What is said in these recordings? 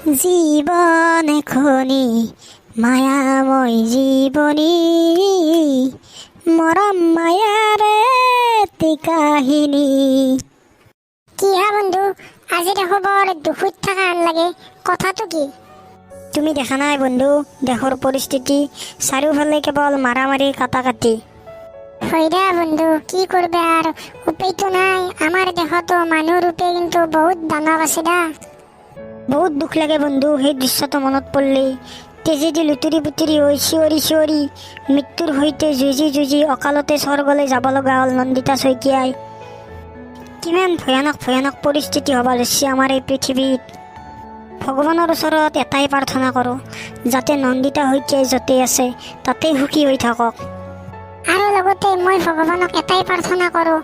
জীৱন এখনি মায়াময় জীৱনী, মৰম মায়াৰে এটি কাহিনী। কি হা বন্ধু, আজি দেখো বৰ দুখত থকা আন লাগে, কথাটো কি? তুমি দেখা নাই বন্ধু, দেশৰ পৰিস্থিতি? চাৰিওফালে কেৱল মাৰামাৰি, কাটা কাটি। হয় দে বন্ধু, কি কৰবে আৰ, উপায়তো নাই। আমাৰ দেশতো মানুহ ৰূপে কিন্তু বহুত দানৱ আছে দা। বহুত দুখ লাগে বন্ধু, সেই দৃশ্যটো মনত পৰিলেই। তেজেদি লুতুৰি পুতুৰি হৈ চিঞৰি চিঞৰি মৃত্যুৰ সৈতে যুঁজি যুঁজি অকালতে স্বৰ্গলৈ যাব লগা হ'ল নন্দিতা শইকীয়াই। কিমান ভয়ানক ভয়ানক পৰিস্থিতি হ'ব ধৰিছে আমাৰ এই পৃথিৱীত। ভগৱানৰ ওচৰত এটাই প্ৰাৰ্থনা কৰোঁ, যাতে নন্দিতা শইকীয়াই য'তেই আছে তাতেই সুখী হৈ থাকক। আৰু লগতে মই ভগৱানক এটাই প্ৰাৰ্থনা কৰোঁ,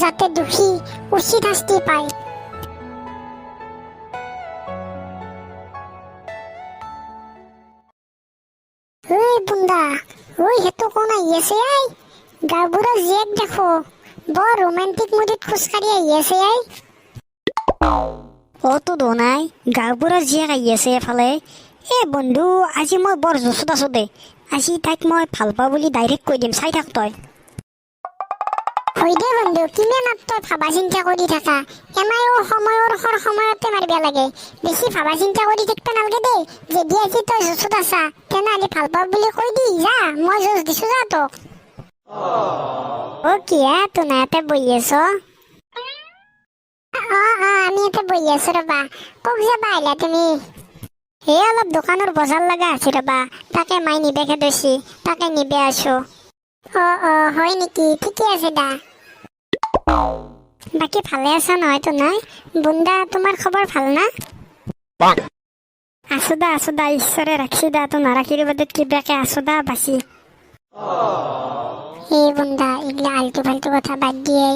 যাতে দোষী উচিত শাস্তি পায়। ঐ বুন্দা, ঐ সেইটো কোন আহি আছে? I, গাঁওবুঢ়াৰ জীয়েক দেখো, বৰ ৰোমান্টিক মুডত খোজকাঢ়ি আহি আছে I. অ' তো দনাই, গাঁওবুঢ়াৰ জীয়েক আহি আছে এফালে। এ বন্ধু, আজি মই বৰ জোচত আছোঁ দে। আজি তাইক মই ভাল পাওঁ বুলি ডাইৰেক্ট কৈ দিম, চাই থাক তই। হয় দে বন্ধু, কিমান আৰু তই ভাবা চিন্তা কৰি থাকা? এনেইও সময়ৰ শৰ সময়তে মাৰিব লাগে, বেছি ভাবা চিন্তা কৰি থাকিব নালাগে দেই। যদি আজি তই জোচত আছা, তেনেহ'লে ভাল পাওঁ বুলি কৈ দি যা। মই জোচ দিছো যা তোক। অ' কিয়া তোনা ইয়াতে বহি আছ? অ, আমি ইয়াতে বহি আছো ৰবা। ক'ত যাবা আহিলা তুমি? এই অলপ দোকানৰ বজাৰ লগা আছে ৰবা, তাকে মাই নিবে খেদছি, তাকে নিবে আছো। অ, হয় নেকি? ঠিকে আছে দা। বাকী ভালে আছা নহয় তো নাই? বুন্দা, তোমাৰ খবৰ ভাল না? আছো দা, আছো দা, ঈশ্বৰে ৰাখছি দা, তো নাৰাখিৰ বাদত কিবাকে আছো দা বাচি। এই বুন্দা, এইগিলা আলটু ফাল্টু কথা বাদ দিয়ে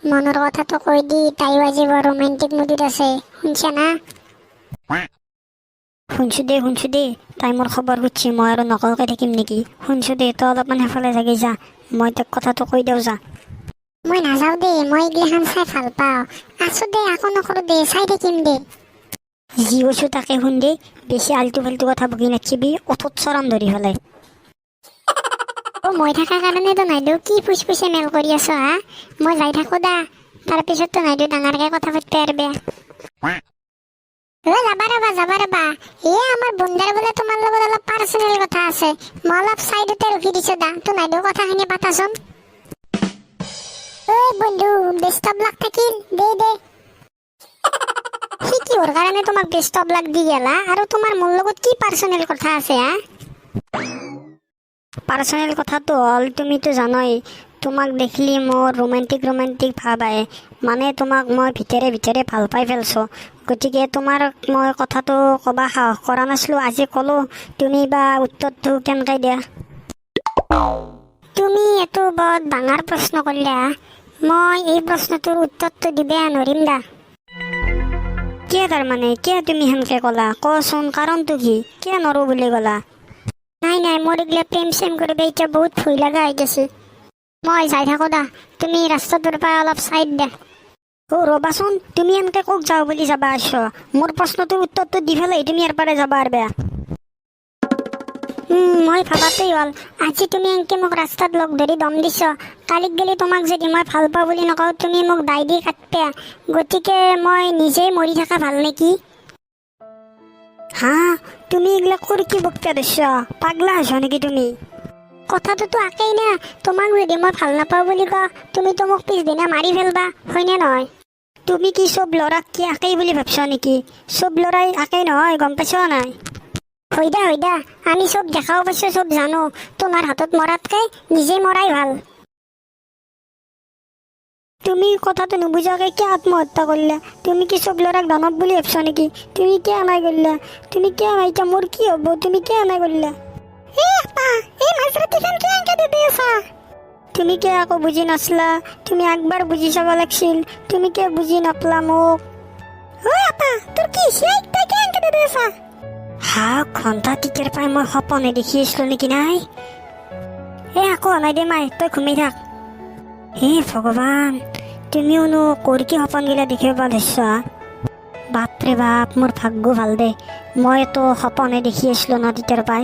মনৰ কথাটো কৈ দি। তাইও আজি বৰ ৰোমান্টিক মুডত আছে, শুনছা না? শুনছো দে, শুনছো দে। তাই মোৰ খবৰ সুধছি, মই আৰু নকলকে থাকিম নেকি? শুনছো দে, তই অলপমান সেইফালে থাকি যা, মই তাক কথাটো কৈ দিওঁ যা। মই নাযাওঁ দেই, মই এইগিলাখান চাই ভাল পাওঁ। আছো দে, একো নকৰো দে, চাই থাকিম দে। যি কৈছো তাকে শুন দে, বেছি আলটু ফাল্টু কথা বকি নাথাকিবি, ওঠত চৰাম ধৰি পেলাই। অ' মই থকা কাৰণেতো নাইদেউ কি ফুচফুচে মেল কৰি আছ হা? মই যাই থাকো দা, তাৰপিছততো নাইদেউ ডাঙৰকে কথা পাতিব আৰবে। অ' যাবা ৰবা, যাবা ৰবা। এ আমাৰ বুন্দাৰ বোলে তোমাৰ লগত অলপ পাৰ্চনেল কথা আছে। মই অলপ চাইডতে ৰখি দিছো দা, তো নাইদেউ কথাখিনি পাতাচোন। ঐ বন্ধু, বেষ্ট অফ লাক থাকিল দে দে। সি কিহৰ কাৰণে তোমাক বেষ্ট অফ লাক দি গেলা, আৰু তোমাৰ মোৰ লগত কি পাৰ্চনেল কথা আছে হা? পাৰ্চনেল কথাটো হ'ল, তুমিতো জানই, তোমাক দেখিলি মোৰ ৰোমান্টিক ৰোমান্টিক ভাৱ আহে। মানে তোমাক মই ভিতৰে ভিতৰে ভাল পাই পেলছোঁ। গতিকে তোমাৰ মই কথাটো ক'বা সাহস কৰা নাছিলোঁ, আজি ক'লোঁ। তুমি বা উত্তৰটো কেনেকৈ দিয়া? তুমি এইটো বৰ ডাঙৰ প্ৰশ্ন কৰিলা। মই এই প্ৰশ্নটোৰ উত্তৰটো দিব নোৱাৰিম দা। কিয় তাৰমানে? কিয় তুমি সেনকে ক'লা? কচোন, কাৰণটো কি? কিয় নৰো বুলি ক'লা? নাই নাই, মোৰ এইগিলা প্ৰেম চেম কৰিব এতিয়া বহুত ভয় লগা হৈ গৈছে। মই যাই থাকো দা, তুমি ৰাস্তাটোৰ পৰা অলপ চাইড দে। অ' ৰ'বাচোন, তুমি এনেকে ক'ত যাওঁ বুলি যাবা আছ? মোৰ প্ৰশ্নটোৰ উত্তৰটো দি পেলাই তুমি ইয়াৰ পৰা যাবা আৰু বেয়া। মই ভাবাতেই হ'ল, আজি তুমি এনকে মোক ৰাস্তাত লগ ধৰি দম দিছ, কালিক গেলি তোমাক যদি মই ভাল পাওঁ বুলি নকওঁ, তুমি মোক দাই দি কাটপে। গতিকে মই নিজেই মৰি থকা ভাল নেকি? হা, তুমি এইগিলা কৰি কি বক্তা দিছ? পাগলা হৈছ নেকি তুমি? কথাটোতো একেই না। তোমাক যদি মই ভাল নাপাওঁ বুলি কওঁ, তুমিতো মোক পিছদিনা মাৰি ফেলবা, হয়নে নহয়? তুমি কি চব ল'ৰাক কি একেই বুলি ভাবছ নেকি? চব ল'ৰাই একেই নহয়, গম পাইছ নাই? হয় দা, হয় দা, আমি চব দেখাও পাইছো, চব জানো। তোমাৰ হাতত মৰাতকে নিজেই মৰাই ভাল। তুমি কথাটো নুবুজাকে কিয় আত্মহত্যা কৰিলা? তুমি কি চব ল'ৰাক দানৱ বুলি ভাবছ নেকি? তুমি কিয় এনাই কৰিলা? তুমি কিয় এনাই? এতিয়া মোৰ কি হ'ব? তুমি কিয় এনাই কৰিলা? এই আপা, এই মাজৰাতিখন কিয় এনকে দি আছা? তুমি কিয় একো বুজি নাছিলা? তুমি একবাৰ বুজি চাব লাগছিল। তুমি কিয় বুজি নাপলা মোক? ঐ আপা, তোৰ কি হৈছে? তই কিয় এনকে দি আছা? হা, ঘণ্টা টিকেৰ পাই মই সপোনে দেখি আছিলো নেকি? নাই, এ আকৌ নাই দে মাই, তই ঘুমি থাক। হে ভগৱান, তুমিওনো কৰ কি সপোনগিলা দেখিব ধৰিছ? বাপৰে বাপ, মোৰ ভাগ্য ভাল দে। মইতো সপোনে দেখি আছিলোঁ ন তেতিয়াৰ পাই।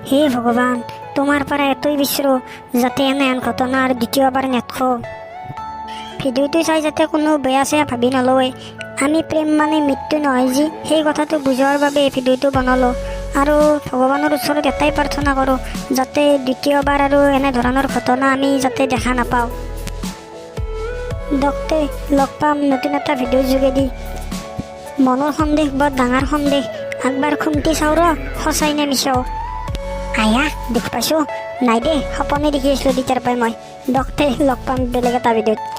হে ভগৱান, তোমাৰ পৰা এটোই বিচাৰোঁ যাতে এনেহেন ঘটনা আৰু দ্বিতীয়বাৰ নেদেখোঁ। ভিডিঅ'টো চাই যাতে কোনো বেয়া চেয়া ভাবি নলয়। আমি প্ৰেম মানে মৃত্যু নহয় যি, সেই কথাটো বুজোৱাৰ বাবে এই ভিডিঅ'টো বনালোঁ। আৰু ভগৱানৰ ওচৰত এটাই প্ৰাৰ্থনা কৰোঁ যাতে দ্বিতীয়বাৰ আৰু এনেধৰণৰ ঘটনা আমি যাতে দেখা নাপাওঁ। দকতে লগ পাম নতুন এটা ভিডিঅ'ৰ যোগেদি। মনৰ সন্দেহ বৰ ডাঙৰ সন্দেহ, একবাৰ খুমটি চাওঁ ৰ, সঁচাই নে মিছাও। আয়া, দুখ পাইছোঁ। নাই দেই, সপোনে দেখি আছিলোঁ তেতিয়াৰ পৰাই মই। দকতে লগ পাম বেলেগ এটা ভিডিঅ'ত।